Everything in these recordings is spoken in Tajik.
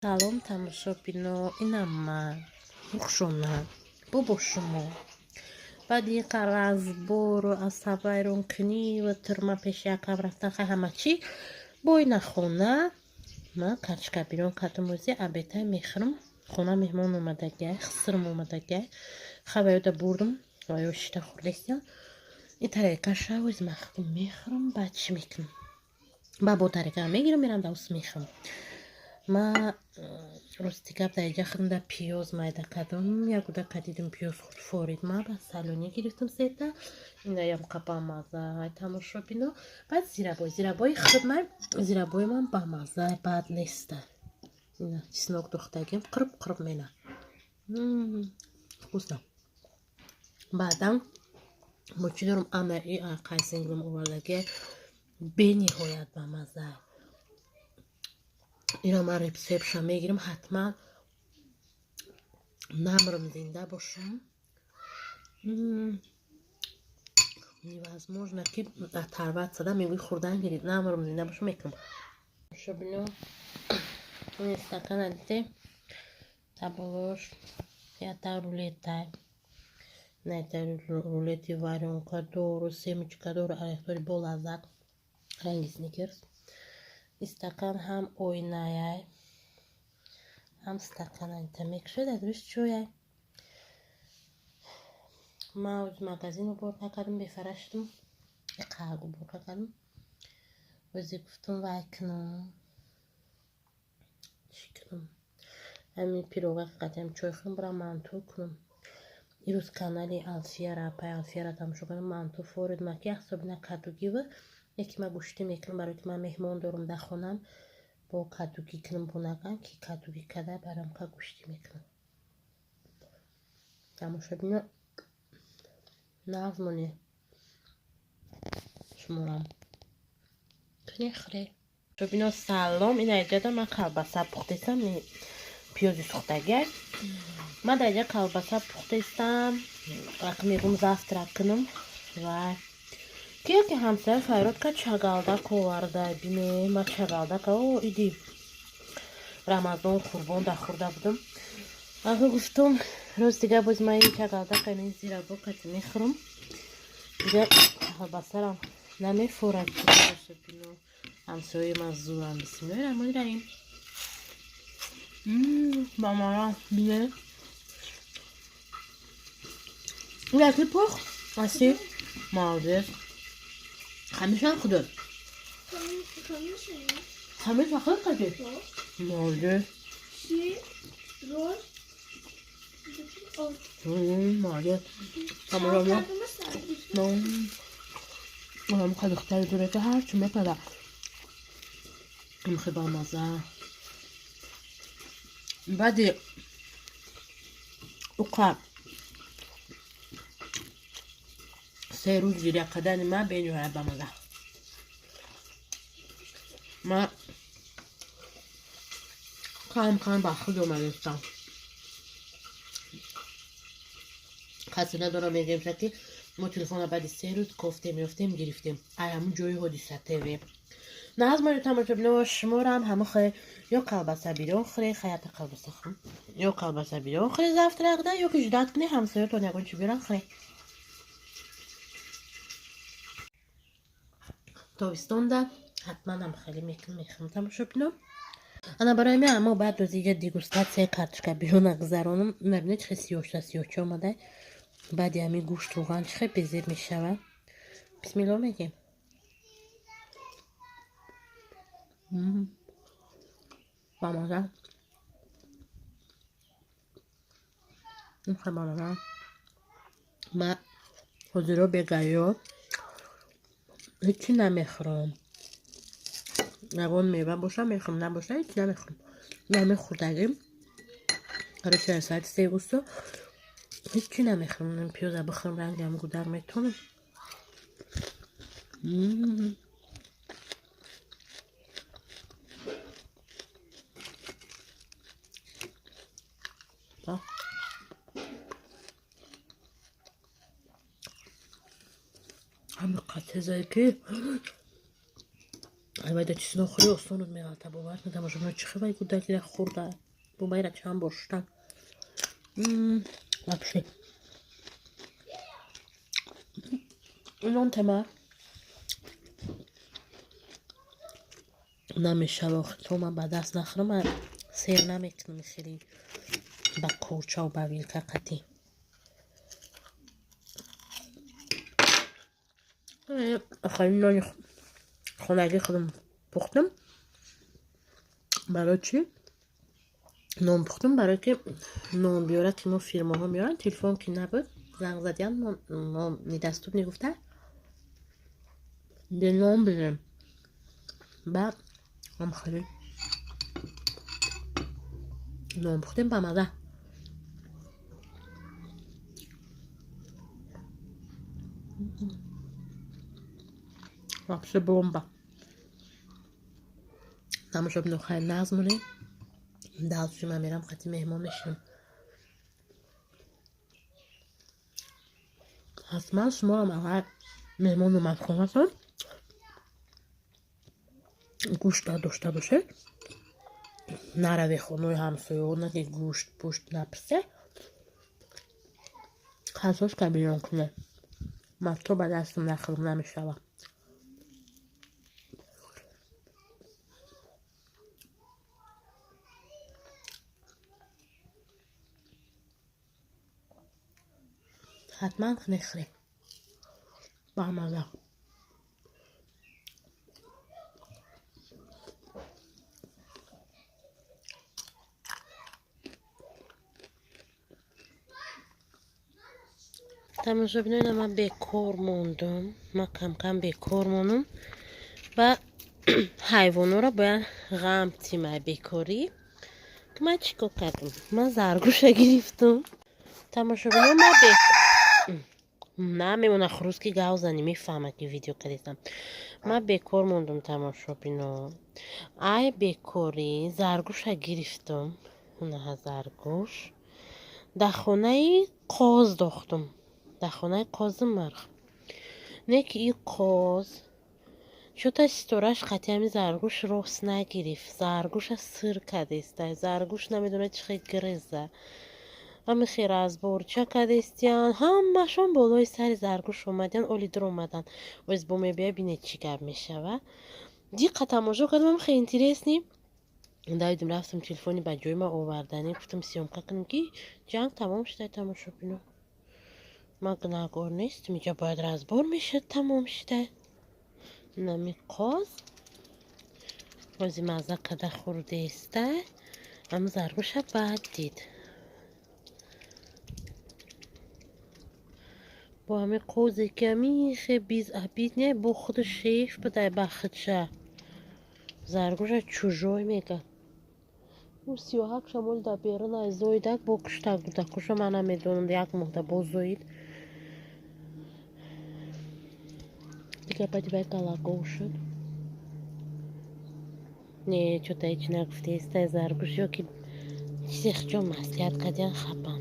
Салом, тамошобино, инам ман, Рухшона, бобо шумо. Баъди ин разбору асабвайронкунӣ ва турма пеши якам рафтан, хай ҳама чӣ, бо ина хона ман качка бирон кардам. Ози абетай мехӯрам. Хона меҳмон омадагай, хисрм омадагай. Хай ваёда бурдум, ваё шита хӯрдестиям. Ин тарелкаша ози ман худам мехӯрам, баъд чӣ мекунам? Баъд бо тарелка мегирам, мерам даус мехӯрам. Ма рости гап, дар инҷа худам дар пиёз майда кардам. Як гудака дидим, пиёз худ форид, ма ба салони гирифтам сета. Инаям бамаза, тамошобино. Баъд зирабой, зирабои худ ман, зирабои ман бамаза, бад неста. Ина чеснок духтагим, қирб қирб мена. Вкусно. Баъдан бо чӣ дорам? Ана и қайсингим овардаги, бениҳоят бамаза. Ина ман рецептша мегирам ҳатман, намрам, зинда бошам. Невозможно ки оторваться, да, мегӯи хӯрдан гирид, намрам, зинда бошам, мекунам. Шобино, ин стакана диде, таболош ята рулетай. Найта рулети варёнка дору, семечка дору, орехдори бо лаззат, ранги Сникерс. Стакан ҳам оинаяй, ҳам стаканаита мекушад, адрӯш чояй. Ман оз магазин уборка кардам, бефара шудам, иқақ уборка кардам. Ози гуфтам, вай кунам, чӣ кунам, ҳамин пирога қатиам чой хӯрам, бурам манту кунам. Ирӯз канали Алфияра, апай Алфияра тамошо кардам, манту форид ма, ки ҳисобина кадугива. Яке ма гӯштӣ мекунам, барои ки ман меҳмон дорам дар хонам, бо кадугӣ кунам, бунаган ки кадугӣ када барам ка гӯштӣ мекунам. Тамошобино, нағз моне, шуморам куне хӯре. Тамошобино, салом, ина иҷода ман колбаса пухтестам, пиёзи сӯхтагиай. Ман дар инҷа колбаса пухтестам, вақт мегум завтрак кунам. Вай ки яке ҳамсоя файрод кард, чагалдак оварда, бине, ма чагалдака о иди Рамазон қурбон да хӯрда будам. Аҳо гуфтум, рӯз дига боз ман ин чагалдака ин зирабо кати мехӯрам. Дига колбасарам намефорад. Бино, ҳамсояи ман зурам. Бисмиллоҳи раҳмони раҳим. Бамара, бине. Яки пухт аси, молодец. Ҳамеша худат. Ҳамеша худ кардӣ? Молодец. Молодец. Ҳамха духтари дуре ки ҳарчи мепада. Ҳамхе бамаза. Баъди уқа 3 рӯз гиря кардани ман бениҳоят бамаза. Ман кам кам ба худ омадистам. Касе надорам, мегӯем, ки мо телефона баъди 3 рӯз кофтем, ёфтем, гирифтем. Ай ҳамун ҷои ҳодиса ТВ. Нағз мони, тамошобино, шуморам ҳамон ё колбаса бирён хӯре, хаята колбаса хӯрам, ё колбаса бирён хӯре завтракда, ё ки ждать кунӣ ҳамсоятон ягон чи биёран, хӯре. Тобистонда ҳатманам хеле мекунам, мехӯрам, тамошобино. Ана барои ми аммо баъд оз иҷа дегустатсияи картошка бирёна гузаронам. Набинед, чӣ сиёҳшуда, сиёҳча омада. Баъди ҳамин гӯшт рӯған чӣ хел безеб мешавад. Бисмилло мегем. Бамаза. Бамаза. Ма ҳозиро бегаё ҳечи намехӯрам. Ягон мева боша мехӯрам, набоша ҳеч намехӯрам. Нами хӯрдагим. Короче, соати се густо ҳечи намехӯрам. Пиёза бихӯрам, рангам гудар метонам. Ҳами қатезае ки Вайда чиз нохӯрӣ осонут меғалта, бовар кунед, тамошобино, чӣ хел вай гудакира хӯрда. Бо майра чанд бор шуштам. Вообще. Нон тема намешава, охи то ман ба даст нахӯрам, ман сер намекунам хеле ба курчаву ба вилка қатӣ. Охирин нони хонагӣ худам пухтам. Барои чӣ нон пухтам? Барое ки нон биёрад, ки мо фирмаҳо меоранд, телефон ки набуд, занг задиям, мо недоступный гуфта, де нон бирем. Баъд ҳам хеле нон пухтем ба маза. Вообще бомба. Тамошобино, хайр, нағз монед. Дальше ман мерам қати меҳмон мешинам. Ҳатман шумоам агар меҳмон омад хонатон, гӯшт дошта бошед, нараве хонаи ҳамсояҳо, на ки гӯшт пушт напурсе, картошка бирён кунед. Ман то ба дастам нахӯрам намешавад. Ҳатман мехӯрем. Бамаза. Тамошобинои, ман бекор мондум, ман камкам бекор мондум ва ҳайвонҳоро бояд ғам тимай бекорӣ. Ки ман чӣ кор кардам? Ман заргӯша гирифтум. Тамошобино, ман намемона хурӯз ки гав зани, мефаҳмад ки видео кардистам. Ман бекор мондум, тамошобино. Ай бекорӣ заргӯша гирифтум. Унаҳа заргӯш. Дар хонаи қоз дохтум. Дар хонаи қози мирғ. Не ки и қоз чӯта ситораш қатъи ҳами заргӯш рост нагирифт. Заргӯша сир кардеста. Заргӯш намедонад чӣ хел гиреза. Ҳами хел разборча кардестиян. Ҳамашон болои сари заргӯш омадиян, оли дур омадан. Оз бо мебия, бинед чӣ гап мешава. Диққа тамошо кардам, хеле интересный. Давидим рафтам телефони ба ҷои ма оварданӣ, гуфтам съёмка кунем, ки ҷанг тамом шуда, тамошобино. Ман гунаҳгор нестам, инҷа бояд разбор мешуд, тамом шуда. Нами қоз ози мазза када хӯрдеста, ам заргӯша баъд дид. Бо ҳами қозе ки ҳамихе безобид не, бо худу шеф будай ба худша. Заргӯша чужой мега. Ӯ сиёҳак шамол дар берун ай зоидак бо куштак буда. Куша ман намедонам, як моҳда боз зоид. Дигар баъди вай галагов шуд. Не, чӯта ҳеҷ нагуфтеста заргӯш ё ки чизе хичо маслиҳат кардиян хапан.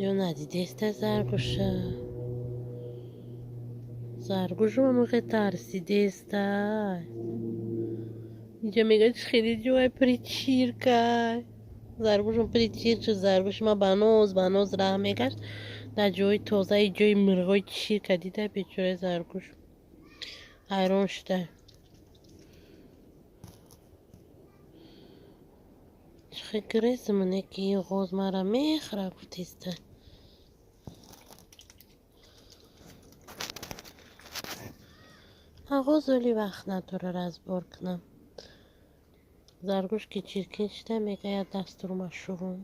Ё надидеста заргӯша? Заргӯшу амахе тарсидеста. Инҷа мегӯяд хеле ҷой причирка. Заргӯшам причирк шуд. Заргӯши ман ба ноз ба ноз раҳ мегашт. Дар ҷои тозаи ҷои мирғои чирка дида, бечораи заргӯш ҳайрон шуда. Чӣ хел гирезмоне ки ин ғоз маро мехӯра гуфтеста. Ғоз оли вақт надора разбор кунам. Заргӯш ки чиркин шуда, мегӯяд дастурума шӯрум.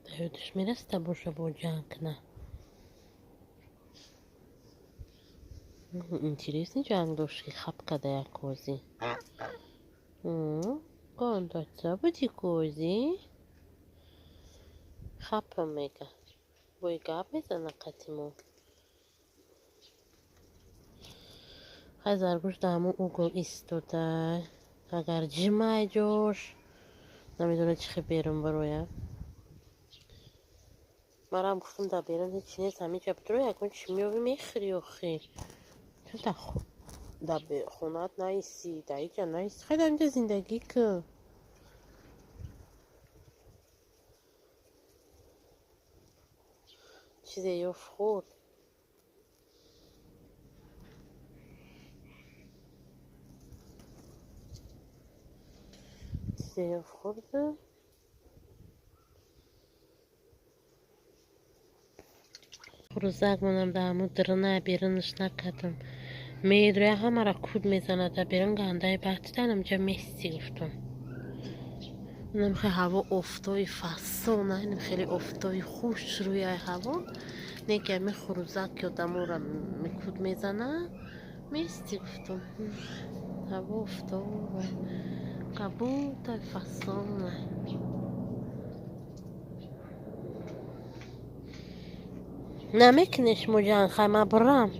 Ба ёдаш мерасида боша бо ҷанг кунад. Интересный ҷанг дошт ки хап када як кози. Гондоца буди кози? Хапа мега. Бой гап мезана қати мо. Хай, Заргӯш дар ҳамун угол истода. Агар ҷимай ҷош намедонад, чӣ хел берун барояд. Марам гуфтам, дар берун ҳеҷ нест, ҳаминҷа бидро, ягон чӣ меёвӣ, мехӯрӣ. Охи, чун дар хонаат наистӣ, дар иҷа наистӣ, хай дар инҷа зиндагӣ кун. Чизе ёфт, хӯрд. Чизе ёфт, хӯрду. Хурӯзак монам дар ҳамун дурна, берунаш накардам. Медроя, ҳамаро куд мезанад дар берун, гандаи баъд дар мести гуфтам. Инам хеле ҳаво офтоби фасона, инам хеле офтоби хушрӯяи ҳаво. Не ки ҳами хурӯзак ки одаморо мекуд мезана, мести гуфтам. Ҳаво офтоб кабутай фасона. Намекунеш мо ҷанг, хай ма бурам.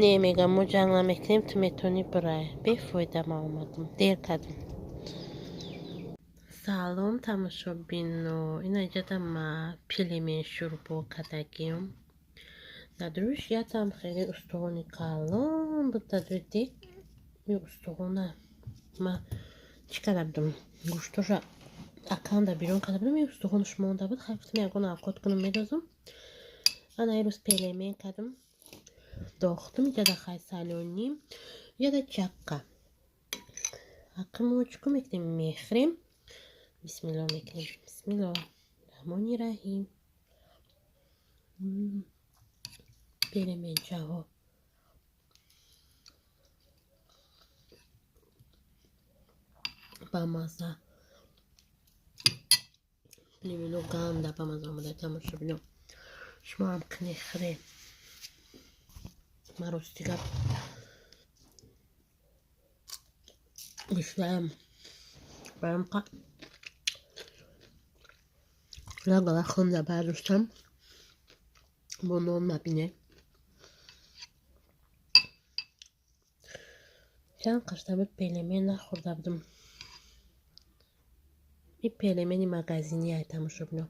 Не, мегам, мо ҷанг намекунем, ту метавонӣ бирай. Бефоида ма омадам, дер кардам. Салом, тамошобино. Ина иҷада ма пельмень шӯрбо кардагиам. Дар рӯш ятам хеле устухони калон буд, дар рӯи дег устухона ма чӣ карда будам? Гӯштоша аканда берун карда будам, устухонаш монда буд. Хай, гуфтам, ягон авқот кунам, медозам. Ана ирӯз пельмень кардам, дохтум. Иҷада хай солёный, иҷада чаққа. Ақи мо чӣ кор мекунем? Мехӯрем. Бисмилло мекунем. Бисмилло раҳмони раҳим. Пельменчаҳо бамаза. Пельмено ганда бамаза омода, тамошобино. Шумо ҳам кунед, хӯред. Ман рости гап гушнаам. Барам як гала хунда бардоштам, бо нон набине. Чанд қашта буд пельмень нахӯрда будам. Ин пельмени магазини ай, тамошобино.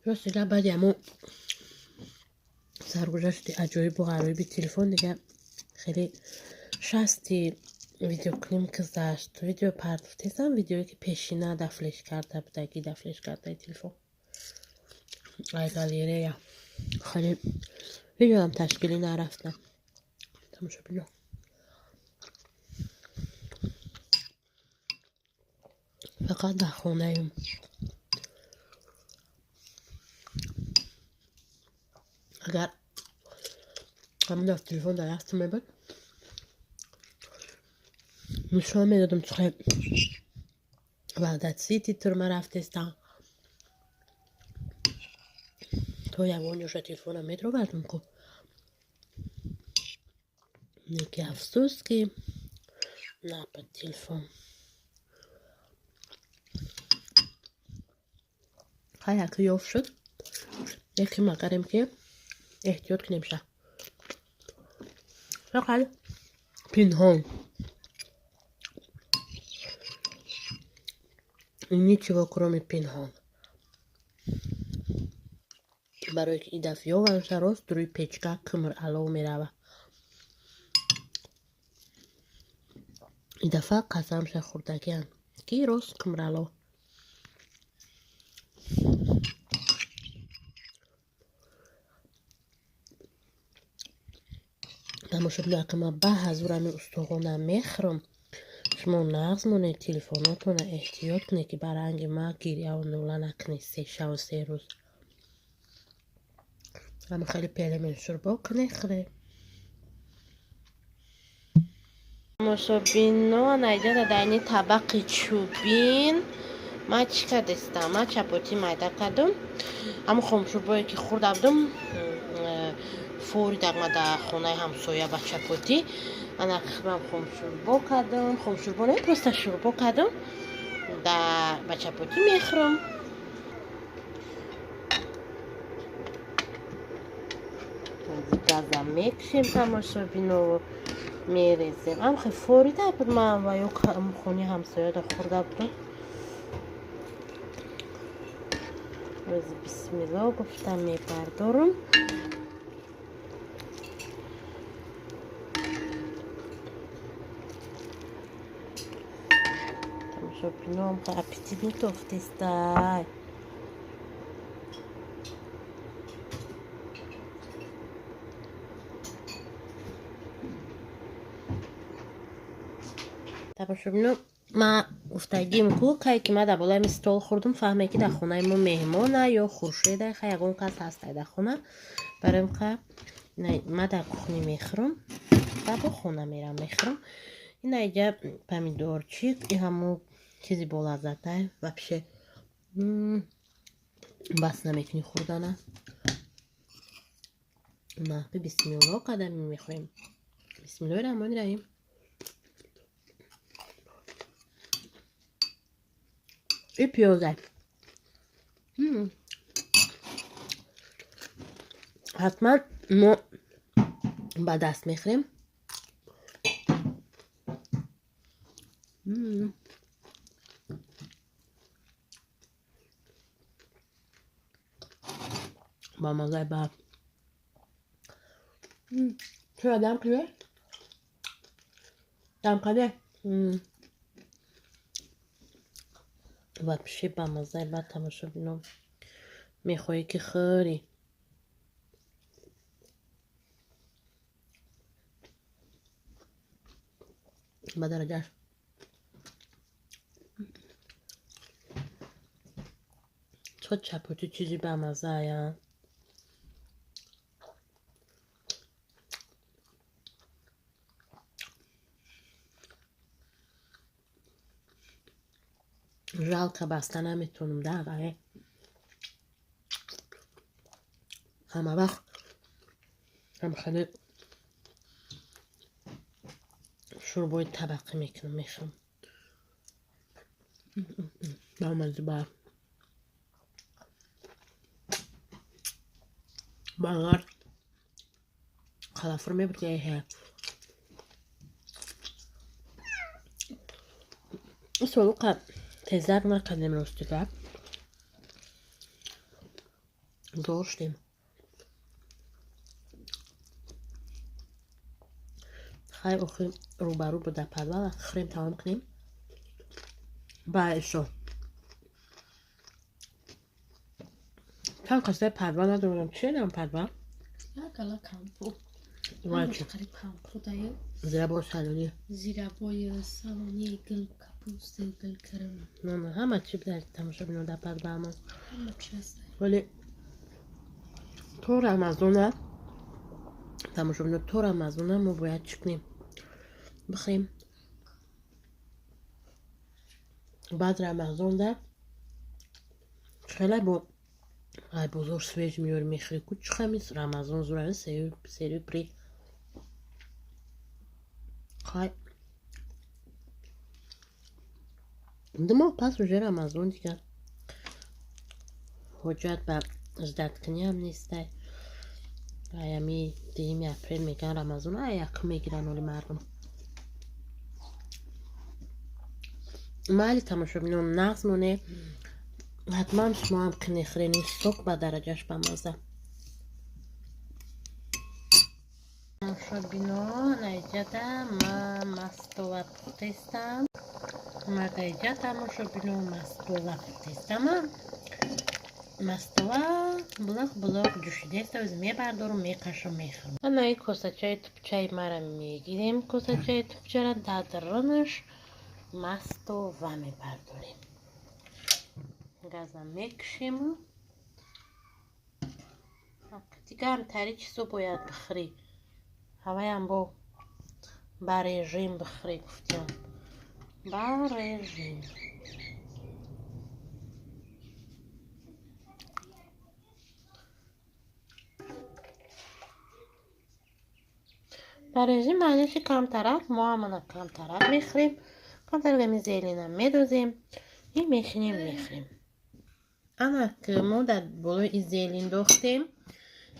Рости гап, баъди ҳамон саргузашти аҷоибу ғароиби телефон дига хеле шасти видеокуним гузашт. Видео партофтесам, видеое ки пешина да флеш карда будагӣ, да флеш кардаи телефон. Ай галерея. Хеле видеоам ташкилӣ нарафтам. Тамошобино. Фақат дар хонаем. Агар ҳамон дафъа телефон дар дастам мебуд, нишон медодам, чӣ хел Ваҳдат Сити турма рафтестам. То ягон ҷоша телефонам медаровардам ку. Неки афсӯс, ки набуд телефон. Хай, яке ёфт шуд. Яке магарем, ки эҳтиёт кунем ша. Фақат пинҳон. Ничего, кроме пинҳон. Барое ки ин дафъа ёванша, рост рӯи печка кимр алов мерава. Ин дафъа қасамша хӯрдагиам, ки рост кимралов. Тамошобино, ака ман ба ҳазур ҳамин устухона мехӯрам. Шумо нағз монед, телефонотонро эҳтиёт кунед, ки ба ранги ман гирьяву нола накунед се шаву се рӯз. Ҳама хеле пельмень шӯрбо кунед, хӯред. Тамошобино, наиҷада дар ини табақи чӯбин ман чӣ кардестам? Ман чапотӣ майда кардам. Ҳамун хомшӯрбое ки хӯрда будам, форидак ма дар хонаи ҳамсоя ба чапотӣ. Ана ман хомшӯрбо кардам. Хомшӯрбо не, просто шӯрбо кардам. Да ба чапотӣ мехӯрам. мекушем, тамошобино, мерезем. Ам хел форида буд, ман ва ё хони ҳамсояда хӯрда будам. Ози бисмилло гуфта мебардорам. Тамошобино, аппетит метофтестай. Тамошобино, ма гуфтагим ку, кай ки ма дар болои стол хӯрдум, фаҳме ки дар хонаи мо меҳмона ё Хуршеда, ха ягон кас ҳастай дар хона. Барои ка ма дар кухни мехӯрам ва бо хона мерам мехӯрам. Ина иҷа помидорчик, и ҳамо чизи болаззатай, вообще бас намекунӣ хӯрдана. Ма бисмилло қадами мехӯрем. Бисмиллоҳи раҳмони раҳим. И пиёза. Ҳатман мо ба даст мехӯрем. Ба маззаи ба. Чаро дам кунӣ? Дам каде? Вообще ба маззаи бад, тамошобино. Мехоҳӣ ки хӯрӣ. Ба дараҷаш. Чо чапоти чизи ба маззая. Жалко, баста наметонам да, вале ҳама вақт ҳам хеле шӯрбои табақӣ мекунам, мехӯрам. Бамазза ба. Багар қалафур мебуд ки эҳе. Солуқа тезак накардем, ростига. Зор шудем. Хай охи рӯбарӯ буда подвала, хӯрем, тамом кунем. Ба ишо. Чанд қасдаи подвал надорам. Чи нам подвал? Як ала кампу. Вай чи? Қариб кампу даю. Зирабои салонӣ. Зирабои салонӣ, гул капуст, гул карам. На, ҳама чи дар тамошобино дар подвалмон. Ҳама чи ҳаст. Вале то Рамазона, тамошобино, то Рамазона мо бояд чӣ кунем? Бихӯрем. Баъд Рамазонда хеле бо ай бозор свеж меёри мехӯри ку чӣ хамис Рамазон зура серю при. Хай 2 моҳ пас уже Рамазон, дигар ҳоҷат ба ждать куниам нестай. Аями 2-юми апрел меган Рамазон, ай якум мегиран оли мардум. Майли, тамошобинон, нағз моне. Ҳатман шумоам қинехӯрен ин сок, ба дараҷаш бамазза. Тамошобино, наиҷада ман мастова пухтестам. Ма даиҷа, тамошобино, мастова пухтестам. Мастова булоқ булоқ ҷӯшидеста, ози мебардорум, мекашам, мехӯрам. Ана ин косачаи тупчаи мара мегирем, косачаи тупчара дар дарунаш мастова мебардорем. Газа мекушему. Дигар тари чизо бояд бихӯрӣ. Ҳаваям бо ба режим бихӯрӣ гуфтям. Ба режим. Ба режим маъниши камтарак, мо ҳамана камтарак мехӯрем. Камтарак ами зелена медозем и мешинем мехӯрем. Ана мо дар болои и зелень дохтем.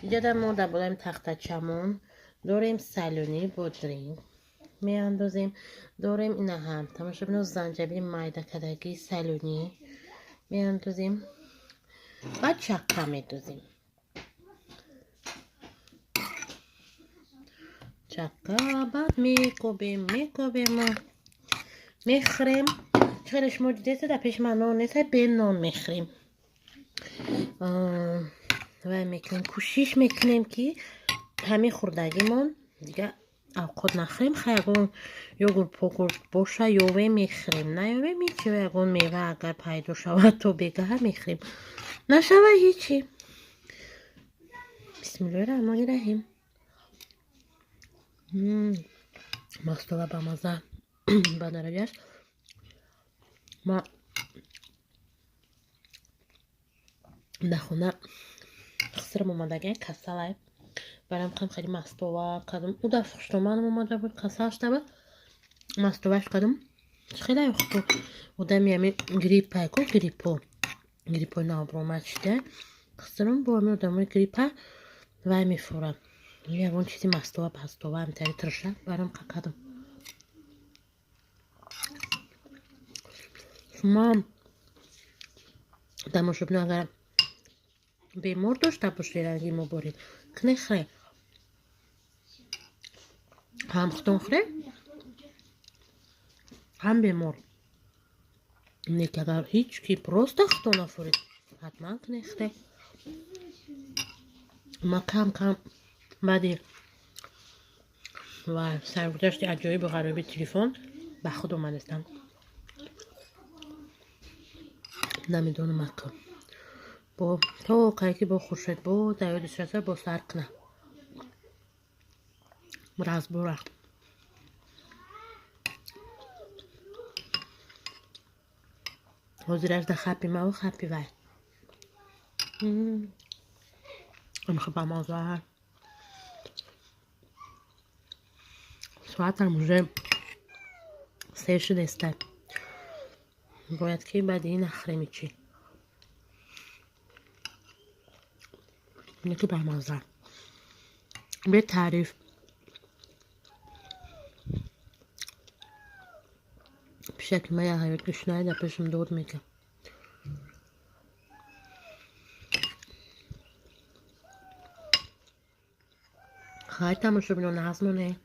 Иҷода мо дар болои тахтачамон Дорем салюни бодринг меандозем. Дорем ина ҳам тамошобино занҷабили майда кардагӣ салюни меандозем. Баъд чаққа медозем. Чаққа баъд мекобем, мекобем, мехӯрем. Хеле шумо дидед, дар пеши ман нон нест, бе нон мехӯрем. Вай мекунем, кӯшиш мекунем, ки ҳамин хӯрдагимон дига авқот нахӯрем. Хай, ягон йогурт погурт боша, ёве мехӯрем, наёвем ҳичи. Ягон мева агар пайдо шавад, то бегаҳа мехӯрем, нашава ҳичи. Бисмиллоҳи раҳмони раҳим. Мастова бамаза, ба дараҷаш. Ма дар хона хисрам омадагай, касалай, барам кам хеле мастова кардам. Ӯ дафъ хуштоманам омада буд, касал шуда буд, мастоваш кардам. Хеле хуб. Одами ҳами гриппай ку, гриппо, гриппои навбаромад шуда. Хисрам бо ҳами одамои гриппа вай мефурад. Ягон чизи мастова пастова ҳамтари тирша барам кардам. Шумо, тамошобино, агар бемор дошта бошед, ранги мо боред, кне хӯре, ҳам худтон хӯре, ҳам бемор. Не ки агар ҳеҷ ки просто худтон нафуред, ҳатман кне хӯре. Ма кам кам баъди ва саргузашти аҷоибу ғароиби телефон ба худ омадастам. Намедонам, ака, бо то кай ки бо Хуршед бо дар ёдиш раса, бо сар куна разбора. Ҳозираш да хапи маву хапи вай амха бамаза. Соатам уже 3 шудеста, бояд ки баъди ин нахӯрем ичи. Неки бамаза, бетаъриф. Пишаки ма як ҳаёт гушнае, дар пешам дод мекард. Хай, тамошобино, нағз монед.